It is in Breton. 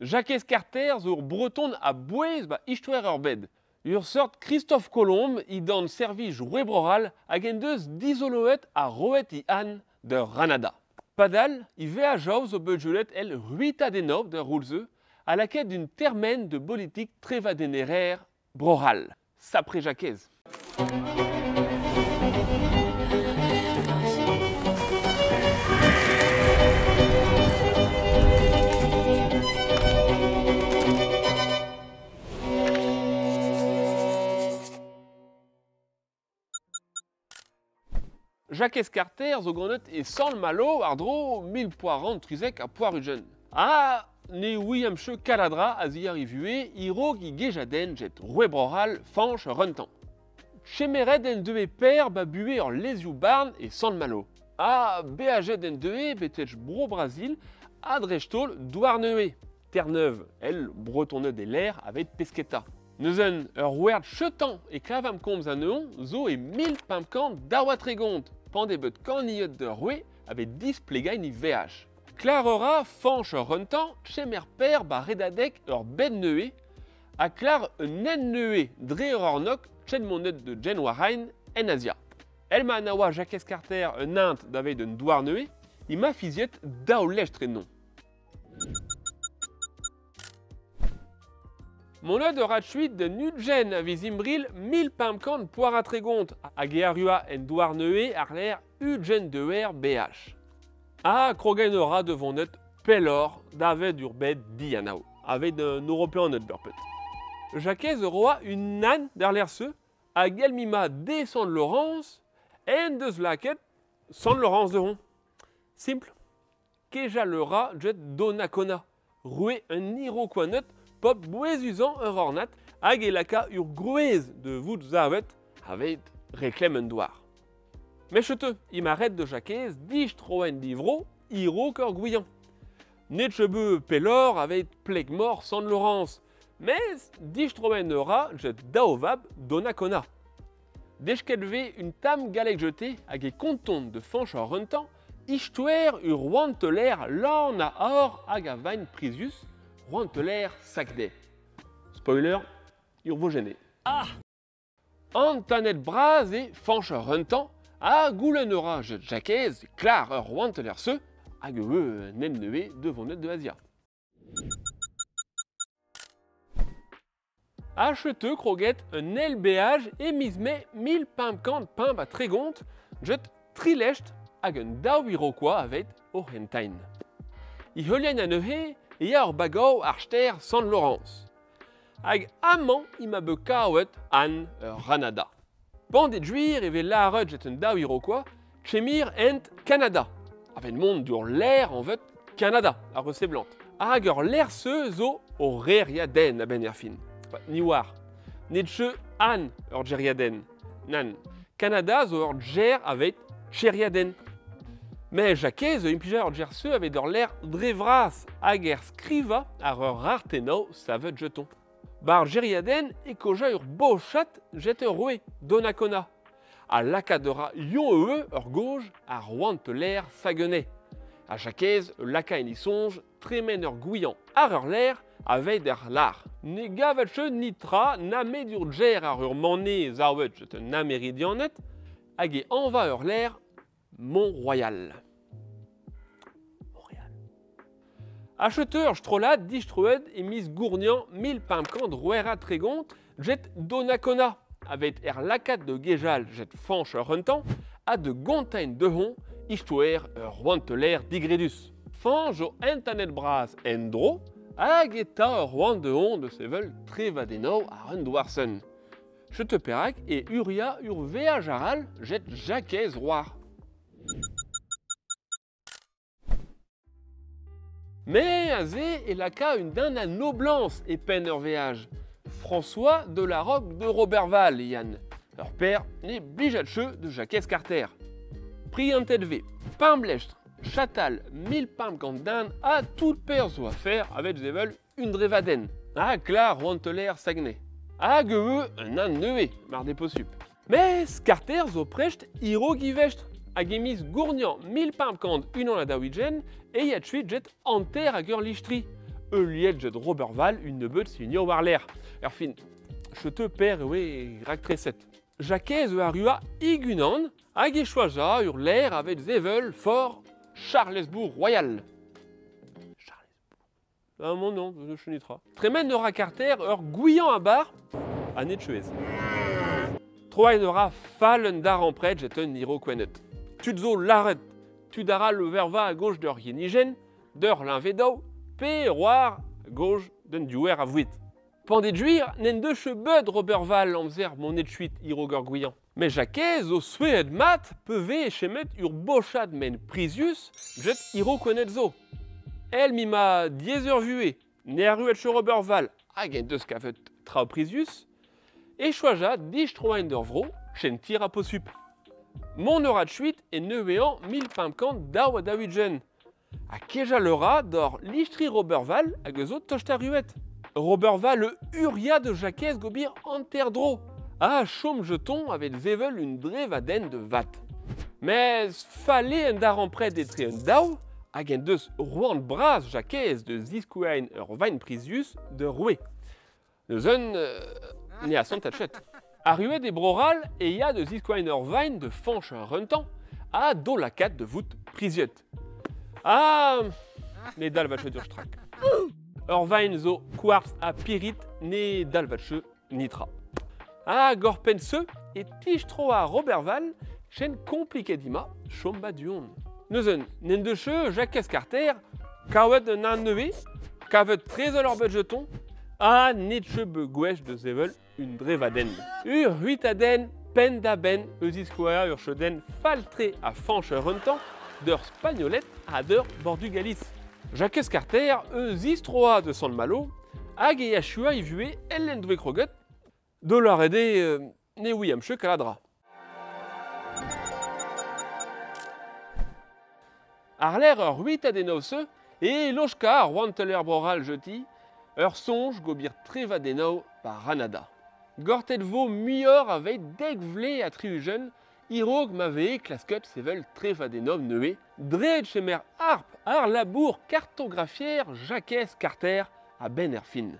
Jakez Karter zo ur breton a bouez ba istoer ur bed. Ur seurt Christophe Colomb i dan servij roue Bro-C'hall hag en deus dizoloet ha roet i an d'ur Ranada. Padal, i veajav zo bet julet el ruitadennoù d'ur roulze a lakaet d'un termen de politik trevadennerer Bro-C'hall. Sapre Jakez. Jakez Karter zo ganet e Sant-Malo war-dro 1573 ha. Ha ne ouiamp cheu kaladra a ziar i vuhez i-raok i gejadenn jet roue Bro-C'hall Fañch Runtañ. Chemeret en deue per ba buhez ur lezioù-barn e Sant-Malo. Ha beajet en deue betek Bro-Brazil ha dreist-holl Douarnevez, Terre-Neuve, el Bretoned e lec'h aveit pesketa. Neuzen ur werz cheutañ e klavamp komz anezhañ zo e 1532, pan eo bet kaniet d'ur roue aveit displegañ e veaj. Klar ora Fañch Runtañ chemer per ba redadeg ur bed nevez ha klar un hent nevez dre ur ornok chen monet de Jen Warren en Asia. El ma anaoa Jakez Karter un int daveit un douar nevez, i ma fiziet daou lestr ennon. Monet ur atchuit de Nudgen a viz imbril 1500 poar a tregont hag e arrua en douar nevez ar l'air Ugen de R BH. Ha krogen ora de vonet pellor davet ur bed dianav, avet un europeanet berpet. Jakez roa un nan d'ar l'air se hag el mima de Sant Laurence en deus laket Sant Laurence de Ron. Simple. Keja le ra jet Donnacona, roue un Iroquoinet pop bouezuzan ur ornat hag e laka ur grouez de vout zavet avet reklem un douar. Mecheteu, i ma red de Jakez dich troen divro, iro ur gouillan. Net chebeu pelor avet pleg mort Sant Laurence, mez dich troen ura jet daovab Donnacona. Dechket ve un tam galek jeté hag e konton de Fañch ar runtañ, istoer ur roanteler lan a or hag a vain prizius, roanteler sakde. Spoiler, ur vo gêné. Ah! An tanet braz e Fañch ar runtañ ha goulenn ura jet Jakez klar ur roanteler se hag eu nen nevez de vonet de Asia. Acheteu kroget un LBH e miz mae 1535 jet trilest hag un daou Iroquois avet o hentain. I heulien anezhe e ya ur bagav ar ster Sant Laurence. Hag amañ i ma bet kaouet an ur Ranada. Pan e juir e vez lâret jet un daou Iroquois, chemir ent Canada. Avet mont dur l'air en vet Canada, a reseblant. Hag ur l'air se zo o reriaden a ben erfin. Ni war. Net cheu an ur geriaden. Nan. Canada zo ur ger avet cheriaden. Mais Jakez implija ur ger se avet ur l'air drevras hag er skriva ar ur rartenau savet jeton. Bar geriaden e koja ur bochat jet ur roue, Donnacona. A lakaat ura yon eo ur goj a roant l'air saguenay. A Jakez laka en isonj tremen ur gouillan ar ur l'air aveit er lar. Ne gavet cheu nitra na med ur ger ar ur mané zaouet jet un améridianet hag e anva ur l'air Mont-Royal. Montréal. Acheteur strollad dichtrouet e miz gournian 1500 rouera tregont jet Donnacona avet er lakat de gejal jet Fañch ur runtañ ha de gontain de hon istoer ur roanteler digredus. Fañch zo entanet braz en dro hag eta ur roant de hon de sevel trevadenau ar un douarsen. Chete perak e uria ur veaj aral jet Jakez Roar. Mais a ze e laka un din a noblance e pen ur veaj. François de la Roque de Roberval, Yann. Ur père ne blijat cheu de Jakez Karter. Prientet ve, pamblestr, chatal, mille pam gant din a tout per zo a fer avet zevel un drevaden. A klar roanteler sagne. Hag eu un an neue, mar de posup. Mais Karter zo prest iro givestr. Hag emiz gournian 1500 unan a daouigen e ya tuet jet anter hag ur lichtri. Heuliet jet Roberval un nebeud senior war l'air. Erfin, chete per oe raktreset. Jakez e arrua igunan hag e choaja ur l'air avet zevel for Charlesbourg Royal. Charlesbourg. Ah mon non, je chenitra. Tremen ur carter ur gouillan a bar a net chevez. Troain ur a fallen dar en pred jet un niro kwenet. Tud zo laret, tud ara le verva a gauche d'ur yenigen, d'ur l'invedau, pe roar gauche d'un diouer a vouit. Pandé juir n'en de chebeud Roberval amzer monet chuit irogor gouillan. Mais Jakez o souet mat peve chemet ur bochad men prisius jet iro kwenet zo. El mima diez ur vue, ne arruet che Roberval hag en deus kavet trao prisius, e choaja dich troain d'ur vro, chen tir a posup. Mon eur chuit e neuvean mil pimpkant daou a daouit jen. A keja leura d'or lichtri Roberval hag eus o tocht ruet. Roberval le uria de Jakez gobir anterdro. A chom jeton avait zevel une drevaden de vat. Mais fallait un dar en etre un daou, hag en deus roan braz Jakez de ziskouain ur vain prisius de roue. Neus un ne a sant tachet. Arruet e broral e ya de ziskouain ur vain de fanch un runtan a do lakat de vout prisiet. Ah, ne dal vatche dur strak. Ur vain zo quartz a pirit ne dal vatche nitra. Ah, gorpen se e tich tro a Roberval chen kompliket dima chomba duon. Neuzen, n'en de che Jacques Carter, kavet un an neve, kavet trezol ur bet jeton, a netche be gwech de zevel un drevaden. Ur huitaden pen da ben eus iskoa ur cheuden faltre a fanch ur untan d'ur spagnolet a d'ur bordugalis. Jacques Carter eus istroa de Sant Malo hag e achua i vue ellen dwe kroget dollar ede ne oui am cheu kaladra. Ar l'air ur huitadenov se e lochka ar wanteler broral jeti ur sonj gobir trevadenov par Ranada. Gortet vo muior aveit dek vle a triujen, irog ma vee klasket sevel trevadenov neue, dred chemer harp ar labour cartographier Jacques Carter a ben erfin.